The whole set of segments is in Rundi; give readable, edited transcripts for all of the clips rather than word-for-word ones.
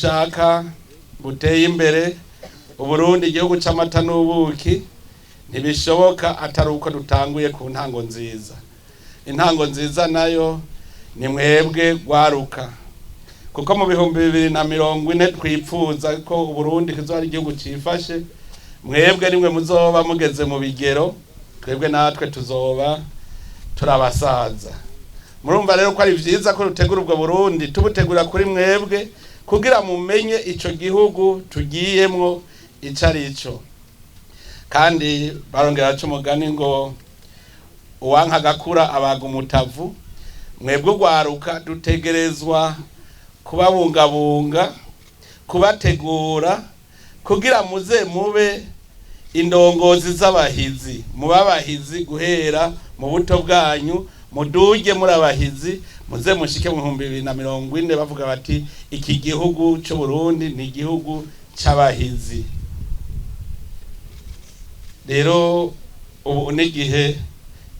Dushaka buteye imbere, Uburundi igihugu c'amata n'ubuki, ntibishoboka atari uko dutanguye ku ntango nziza. Intango nziza nayo ni mwebwe gwaruka, kuko mu 2040 twipfuza ko Uburundi kizoba ari igihugu cifashe. Mwebwe nimwe muzoba mugeze mu bigero, twebwe natwe tuzoba turabasaza. Murumva rero ko ari vyiza ko dutegura ubwo Burundi, tubutegura kuri mwebwe, kugira mumenye ico gihugu tugiyemwo ico ari cyo. Kandi barongera baca umugani ngo uwanka agakura abaga umutavu. Mwebwe ugwaruka dutegerezwa kubabungabunga, kubategura kugira muze mube indongozi z'abahizi, mube abahizi guhera mu buto bwanyu, muduge muri abahizi, muze mushike mu 2040 bavuga bati iki gihugu c'Uburundi ni igihugu c'abahizi. Rero ubu n'igihe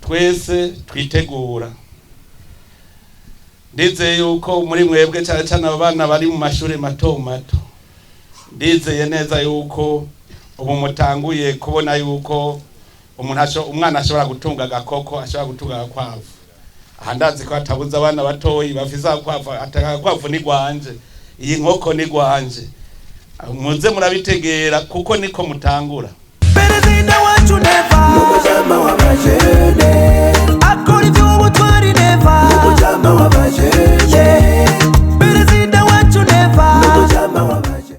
twese twitegura. Ndizeye yuko muri mwebwe, cyane cyane abo bana bari mu mashuri mato mato, ndizeye neza yuko ubu mutanguye kubona yuko umuntu, umwana ashobora gutunga agakoko, ashobora gutunga agakwavu. Aha ndazi ko hatabuze abana batoyi bafise agakwavu, agakwavu ni gwanje, iyi nkoko ni gwanje. Muze murabitegera kuko niko mutangura. Perezida wacu Neva, Umujama w'abajene, akora iby'ubutwari Neva.